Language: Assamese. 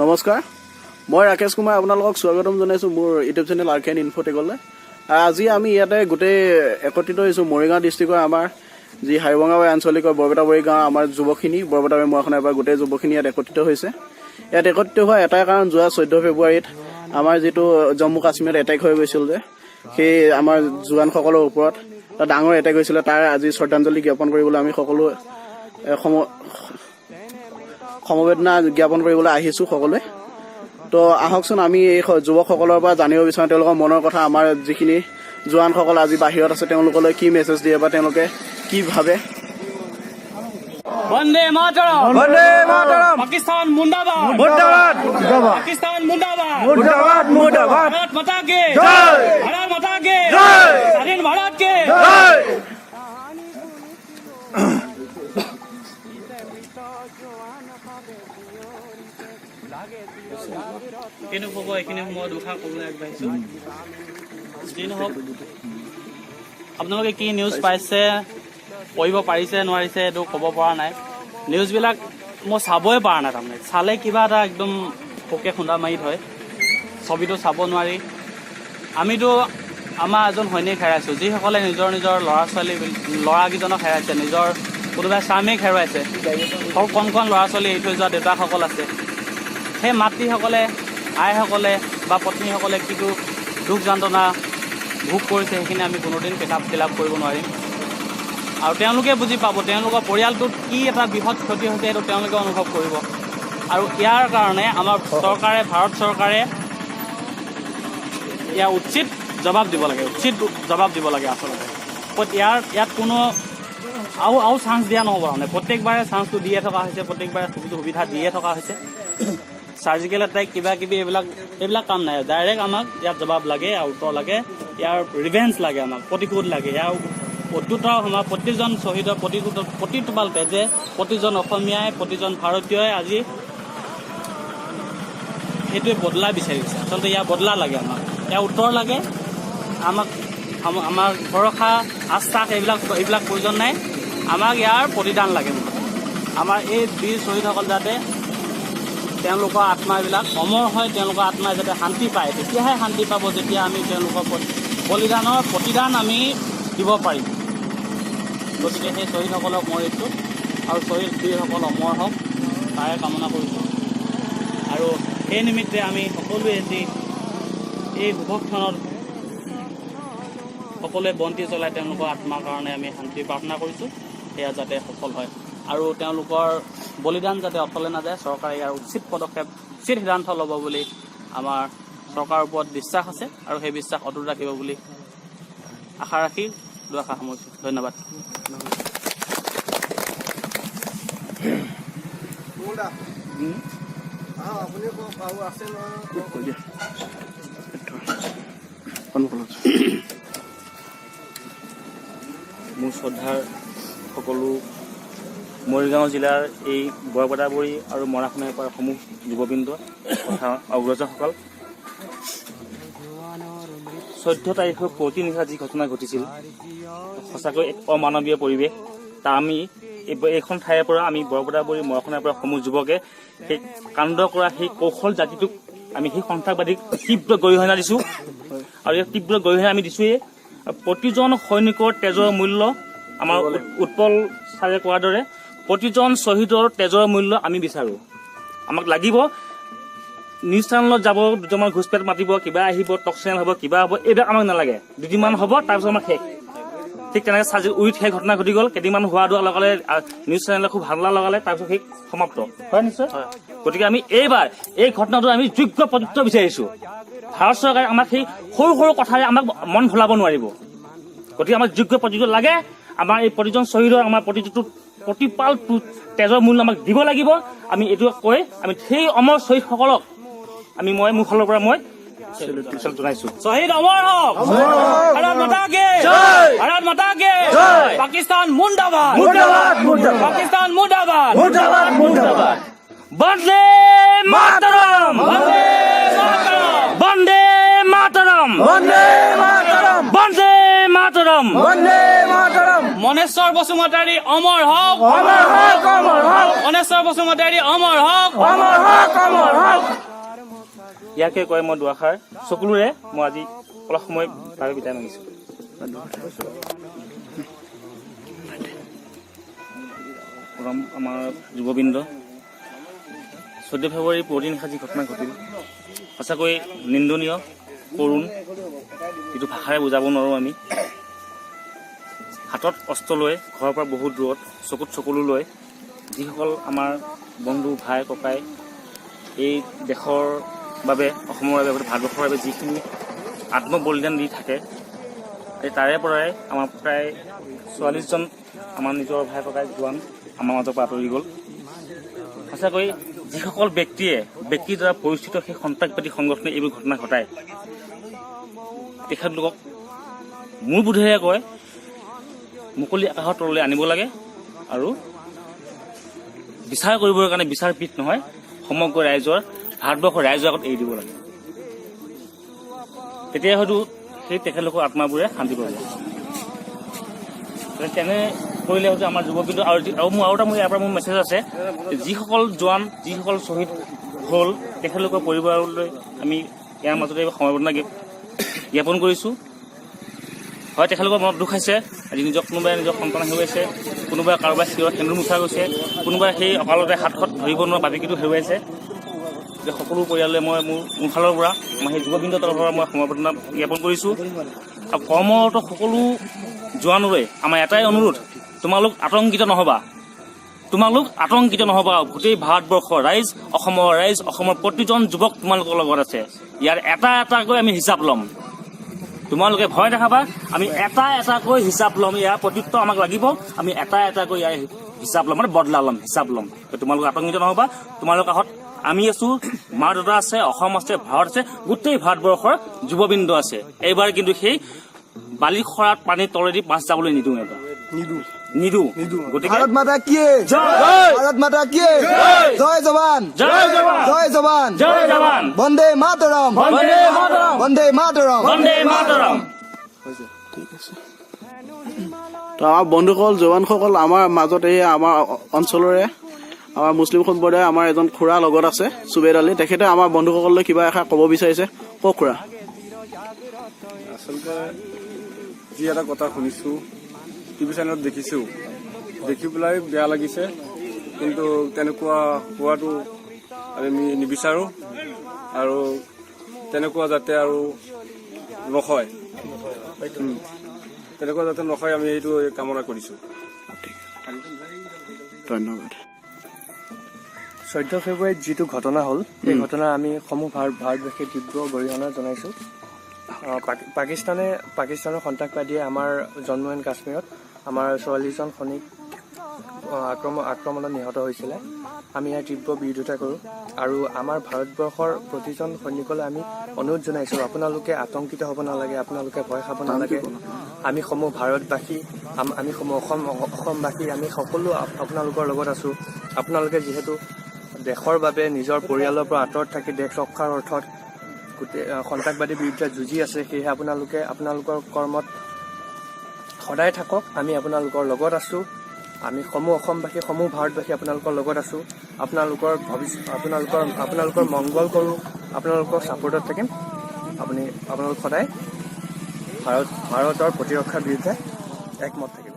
নমস্কাৰ, মই ৰাকেশ কুমাৰ আপোনালোকক স্বাগতম জনাইছোঁ মোৰ ইউটিউব চেনেল আৰ কে N ইনফটেকলৈ। আজি আমি ইয়াতে গোটেই একত্ৰিত হৈছোঁ মৰিগাঁও ডিষ্ট্ৰিক্টৰ আমাৰ যি হাৰিবঙাবাৰী আঞ্চলিকৰ বৰপেটাবৰী গাঁৱৰ আমাৰ যুৱকখিনি, বৰপেটাবাৰী মৰাসোণাইৰ পৰা গোটেই যুৱকখিনি ইয়াত একত্ৰিত হৈছে। ইয়াত একত্ৰিত হোৱা এটাই কাৰণ, যোৱা 14 ফেব্ৰুৱাৰীত আমাৰ যিটো জম্মু কাশ্মীৰত এটেক হৈ গৈছিল যে, সেই আমাৰ জোৱানসকলৰ ওপৰত এটা ডাঙৰ এটেক হৈছিলে, তাৰ আজি শ্ৰদ্ধাঞ্জলি জ্ঞাপন কৰিবলৈ আমি সকলো সমবেদনা জ্ঞাপন কৰিবলৈ আহিছোঁ সকলোৱে। তো আহকচোন, আমি এই যুৱকসকলৰ পৰা জানিব বিচাৰোঁ তেওঁলোকৰ মনৰ কথা, আমাৰ যিখিনি জোৱানসকল আজি বাহিৰত আছে তেওঁলোকলৈ কি মেছেজ দিয়ে বা তেওঁলোকে কি ভাবে। বন্দে মাতৰম! বন্দে মাতৰম! পাকিস্তান মুৰ্দাবাদ! মুৰ্দাবাদ! পাকিস্তান মুৰ্দাবাদ! মুৰ্দাবাদ, মুৰ্দাবাদ! भारत माता की! জয়! भारत माता की! জয়! স্বাধীন ভাৰত কি! জয়! কিনো ক'ব, এইখিনি সময়ত দুষাৰ ক'বলৈ আগবাঢ়িছোঁ। যি নহওক, আপোনালোকে কি নিউজ পাইছে, পঢ়িব পাৰিছে নোৱাৰিছে, এইটো ক'ব পৰা নাই। নিউজবিলাক মই চাবই পৰা নাই। তাৰমানে চালে কিবা এটা একদম পোকে খুন্দা মাৰি ধৰে, ছবিটো চাব নোৱাৰি। আমিতো আমাৰ এজন সৈনিক হেৰাইছোঁ। যিসকলে নিজৰ নিজৰ ল'ৰা ছোৱালী, ল'ৰাকেইজনক হেৰাইছে, নিজৰ কোনোবাই স্বামীক হেৰুৱাইছে, সৰু কণ কণ ল'ৰা ছোৱালী এৰি থৈ যোৱা দেউতাকসকল আছে, সেই মাতৃসকলে, আইসকলে বা পত্নীসকলে কিটো দুখ যন্ত্ৰণা ভোগ কৰিছে, সেইখিনি আমি কোনোদিন কিতাপ ফিল আপ কৰিব নোৱাৰিম। আৰু তেওঁলোকে বুজি পাব তেওঁলোকৰ পৰিয়ালটোত কি এটা বৃহৎ ক্ষতি হৈছে, সেইটো তেওঁলোকে অনুভৱ কৰিব। আৰু ইয়াৰ কাৰণে আমাৰ চৰকাৰে, ভাৰত চৰকাৰে ইয়াৰ উচিত জবাব দিব লাগে, উচিত জবাব দিব লাগে আচলতে। ইয়াত কোনো আৰু চান্স দিয়া নহ'ব। মানে প্ৰত্যেকবাৰে চান্সটো দিয়ে থকা হৈছে, প্ৰত্যেকবাৰে সুবিধা দিয়ে থকা হৈছে। চাৰ্জিকেল এটেক কিবা কিবি এইবিলাক কাম নাই। ডাইৰেক্ট আমাক ইয়াত জবাব লাগে আৰু উত্তৰ লাগে। ইয়াৰ ৰিভেঞ্জ লাগে আমাক, প্ৰতিশোধ লাগে। ইয়াৰ প্ৰত্যুত্তৰ আমাৰ প্ৰতিজন শ্বহীদৰ প্ৰতিশোধ, প্ৰতিটোপাল তেজে প্ৰতিজন অসমীয়াই, প্ৰতিজন ভাৰতীয়ই আজি সেইটোৱে বদলা বিচাৰিছে। আচলতে ইয়াৰ বদলা লাগে আমাক, ইয়াৰ উত্তৰ লাগে আমাক। আমাৰ ভৰসা, আশ্বাস এইবিলাক প্ৰয়োজন নাই আমাক। ইয়াৰ প্ৰতিদান লাগে মুঠতে। আমাৰ এই বীৰ শ্বহীদসকল যাতে তেওঁলোকৰ আত্মাবিলাক অমৰ হয়, তেওঁলোকৰ আত্মাই যাতে শান্তি পায়, তেতিয়াহে শান্তি পাব যেতিয়া আমি তেওঁলোকৰ বলিদানৰ প্ৰতিদান আমি দিব পাৰিম। গতিকে সেই শ্বহীদসকলক মৰিছোঁ আৰু শ্বহীদ বীৰসকল অমৰ হওক, তাৰে কামনা কৰিছোঁ। আৰু সেই নিমিত্তে আমি সকলোৱে এটি এই শুভক্ষণত সকলোৱে বন্তি জ্বলাই তেওঁলোকৰ আত্মাৰ কাৰণে আমি শান্তি প্ৰাৰ্থনা কৰিছোঁ, সেয়া যাতে সফল হয় আৰু তেওঁলোকৰ বলিদান যাতে অথলে নাযায়। চৰকাৰে ইয়াৰ উচিত পদক্ষেপ, উচিত সিদ্ধান্ত ল'ব বুলি আমাৰ চৰকাৰৰ ওপৰত বিশ্বাস আছে আৰু সেই বিশ্বাস অটুট ৰাখিব বুলি আশা ৰাখি দুআষাৰ সামৰিছোঁ। ধন্যবাদ। আপুনি কওক, আৰু আছে নহয়। দিয়া। সন্মুখলৈ। মোৰ শ্ৰদ্ধাৰ সকলো মৰিগাঁও জিলাৰ এই বৰপেটাবৰী আৰু মৰাসোণাইৰ পৰা সমূহ যুৱবৃন্দ তথা অগ্ৰজসকল, 14 তাৰিখৰ পুৱতি নিশা যি ঘটনা ঘটিছিল, সঁচাকৈ এক অমানৱীয় পৰিৱেশ। তা আমি এইখন ঠাইৰ পৰা, আমি বৰপেটাবৰী মৰাসোণাইৰ পৰা সমূহ যুৱকে সেই কাণ্ড কৰা সেই কৌশল জাতিটোক, আমি সেই সন্ত্ৰাসবাদীক তীব্ৰ গৰিহণা দিছোঁ। আৰু এই তীব্ৰ গৰিহণা আমি দিছোঁৱেই। আৰু প্ৰতিজন সৈনিকৰ তেজৰ মূল্য, আমাৰ উৎপল ছাৰে কোৱাৰ দৰে, প্ৰতিজন শ্বহীদৰ তেজৰ মূল্য আমি বিচাৰোঁ, আমাক লাগিব। নিউজ চেনেলত যাব, দুজনমান ঘোচপেট মাতিব, কিবা আহিব, টক চেনেল হ'ব, কিবা হ'ব, এইবিলাক আমাক নালাগে। দুদিনমান হ'ব, তাৰপিছত আমাৰ শেষ। ঠিক তেনেকৈ চাজি উইত সেই ঘটনা ঘটি গ'ল, কেইদিনমান হোৱা দোৱা লগালে, নিউজ চেনেলে খুব হাল্লা লগালে, তাৰপিছত সেই সমাপ্ত হয় নিশ্চয়। গতিকে আমি এইবাৰ এই ঘটনাটো আমি যোগ্য প্ৰত্যুত্তৰ বিচাৰিছোঁ। ভাৰত চৰকাৰে আমাক সেই সৰু সৰু কথাৰে আমাক মন ভুলাব নোৱাৰিব। গতিকে আমাক যোগ্য প্ৰত্যুত্তৰ লাগে। আমাৰ এই প্ৰতিজন শ্বহীদৰ, আমাৰ প্ৰতিটো প্ৰতিপাল তেজৰ মূল্য আমাক দিব লাগিব। আমি এইটো কৈ আমি সেই অমৰ শ্বহীদসকলক আমি মই মোৰ ফালৰ পৰা মই চেলুট জনাইছো। শ্বহীদ অমৰ হওক! ভাৰত माता की! ভাৰত माता की! পাকিস্তান মুৰ্দাবাদ! মুৰ্দাবাদ, মুৰ্দাবাদ! পাকিস্তান মুৰ্দাবাদ! মুৰ্দাবাদ, মুৰ্দাবাদ! বন্দে মাতৰম! বন্দে মাতৰম! বন্দে মাতৰম! বন্দে মাতৰম! বন্দে মাতৰম! বন্দে মাতৰম! মনে অনেশ্বৰ বসুমতাৰী অমৰ হওক। অমৰ হওক, অমৰ হওক। অনেশ্বৰ বসুমতাৰী অমৰ হওক। অমৰ হওক, অমৰ হওক। ইয়াকে কয় মই দুআষাৰ চকুলোৰে মই আজি অলপ সময় বাবে বিদায় মাগিছোঁ। আমাৰ যুৱবৃন্দ, 14 ফেব্ৰুৱাৰী পুৱতি নিশা যি ঘটনা ঘটিল সঁচাকৈ নিন্দনীয়, কৰুণ, যিটো ভাষাৰে বুজাব নোৱাৰোঁ আমি। হাতত অস্ত্ৰ লৈ ঘৰৰ পৰা বহুত দূৰত চকুত চকুলো লৈ যিসকল আমাৰ বন্ধু ভাই ককাই এই দেশৰ বাবে, অসমৰ বাবে, ভাৰতবৰ্ষৰ বাবে যিখিনি আত্মবলিদান দি থাকে, এই তাৰে পৰাই আমাৰ প্ৰায় 44জন আমাৰ নিজৰ ভাই ককাই জোৱান আমাৰ মাজৰ পৰা আঁতৰি গ'ল। সঁচাকৈ যিসকল ব্যক্তিয়ে ব্যক্তিৰ দ্বাৰা পৰিচিত সেই সন্ত্ৰাসবাদী সংগঠনে এইবোৰ ঘটনা ঘটায়, তেখেতলোকক মোৰ বোধেৰে কয় মুকলি আকাশৰ তললৈ আনিব লাগে আৰু বিচাৰ কৰিবৰ কাৰণে বিচাৰপীঠ নহয়, সমগ্ৰ ৰাইজৰ, ভাৰতবৰ্ষৰ ৰাইজৰ আগত এৰি দিব লাগে। তেতিয়া হয়তো সেই তেখেতলোকৰ আত্মাবোৰে শান্তি পাব। তেনে কৰিলে হয়তো আমাৰ যুৱবৃন্দ আৰু মোৰ আৰু এটা মোৰ ইয়াৰ পৰা মোৰ মেছেজ আছে, যিসকল জোৱান, যিসকল শ্বহীদ হ'ল তেখেতলোকৰ পৰিবাৰলৈ আমি ইয়াৰ মাজতে সমবেদনা জ্ঞাপন কৰিছোঁ। হয়, তেখেতলোকৰ মনত দুখ আছে, আজি নিজৰ কোনোবাই নিজৰ সন্তান হেৰুৱাইছে, কোনোবাই কাৰোবাৰ চিৰৰ সেন্দুৰ মোচা গৈছে, কোনোবাই সেই অকালতে হাতখন ধৰিব নোৱাৰা বাপেকিটো হেৰুৱাইছে। গতিকে সকলো পৰিয়াললৈ মই মোৰ ফালৰ পৰা, মই সেই যুৱবৃন্দৰ তৰফৰ পৰা মই সমবেদনা জ্ঞাপন কৰিছোঁ। আৰু কৰ্মৰত সকলো জোৱানলৈ আমাৰ এটাই অনুৰোধ, তোমালোক আতংকিত নহ'বা, তোমালোক আতংকিত নহ'বা। গোটেই ভাৰতবৰ্ষৰ ৰাইজ, অসমৰ ৰাইজ, অসমৰ প্ৰতিজন যুৱক তোমালোকৰ লগত আছে। ইয়াৰ এটা এটাকৈ আমি হিচাপ ল'ম। তোমালোকে ভয় দেখাবা, আমি এটা এটাকৈ হিচাপ ল'ম। ইয়াৰ প্ৰত্যুত্তৰ আমাক লাগিব, আমি এটা এটাকৈ ইয়াৰ হিচাপ ল'ম, মানে বদলা ল'ম, হিচাপ ল'ম। তোমালোক আতংকিত নহ'বা, তোমালোকৰ কাষত আমি আছো, মা দেউতা আছে, অসম আছে, ভাৰত আছে, গোটেই ভাৰতবৰ্ষৰ যুৱবৃন্দ আছে। এইবাৰ কিন্তু সেই বালি খৰাত পানী তলেদি মাছ যাবলৈ নিদিওঁ, এবাৰ নিদিওঁ। গতিকে ভাৰত মাতা কি জয়! ভাৰত মাতা কি জয়! জৱান জয় জৱান! জয় জৱান! জয় জৱান! বন্দে মাতৰম! বন্দে মাতৰম! বন্দে মাতৰম! বন্দে মাতৰম! ঠিক আছে। তো আমাৰ বন্ধুসকল, জৱানসকল, আমাৰ মাজত এই আমাৰ অঞ্চলৰে আমাৰ মুছলিম সম্প্ৰদায়ৰ আমাৰ এজন খুৰা লগত আছে, চুবেদ আলী। তেখেতে আমাৰ বন্ধুসকললৈ কিবা এষাৰ ক'ব বিচাৰিছে। কওক খুৰা। আচলতে যি এটা কথা শুনিছোঁ, টিভি চেনেলত দেখিছোঁ, দেখি পেলাই বেয়া লাগিছে। কিন্তু তেনেকুৱা হোৱাটো আমি নিবিচাৰোঁ আৰু তেনেকুৱা যাতে আৰু নহয়, তেনেকুৱা যাতে নহয়, আমি এইটো কামনা কৰিছোঁ। ধন্যবাদ। 14 ফেব্ৰুৱাৰীত যিটো ঘটনা হ'ল, সেই ঘটনা আমি সমূহ ভাৰতবাসীয়ে তীব্ৰ গৰিহণা জনাইছোঁ। পাকিস্তানৰ সন্ত্ৰাসবাদীয়ে আমাৰ জম্মু এণ্ড কাশ্মীৰত আমাৰ 44জন সৈনিক আক্ৰমণত নিহত হৈছিলে। আমি ইয়াৰ তীব্ৰ বিৰোধিতা কৰোঁ আৰু আমাৰ ভাৰতবৰ্ষৰ প্ৰতিজন সৈনিকলৈ আমি অনুৰোধ জনাইছোঁ, আপোনালোকে আতংকিত হ'ব নালাগে, আপোনালোকে ভয় খাব নালাগে। আমি সমূহ ভাৰতবাসী, আমি সমূহ অসমবাসী, আমি সকলো আপোনালোকৰ লগত আছোঁ। আপোনালোকে যিহেতু দেশৰ বাবে নিজৰ পৰিয়ালৰ পৰা আঁতৰত থাকি দেশ ৰক্ষাৰ অৰ্থত গোটেই সন্ত্ৰাসবাদীৰ বিৰুদ্ধে যুঁজি আছে, সেয়েহে আপোনালোকে আপোনালোকৰ কৰ্মত সদায় থাকক। আমি আপোনালোকৰ লগত আছোঁ। আমি সমূহ অসমবাসী, সমূহ ভাৰতবাসী আপোনালোকৰ লগত আছোঁ। আপোনালোকৰ ভৱিষ্যত, আপোনালোকৰ মংগল কৰোঁ, আপোনালোকৰ ছাপৰ্টত থাকিম। আপোনালোক সদায় ভাৰতৰ প্ৰতিৰক্ষাৰ বিৰুদ্ধে একমত থাকিব।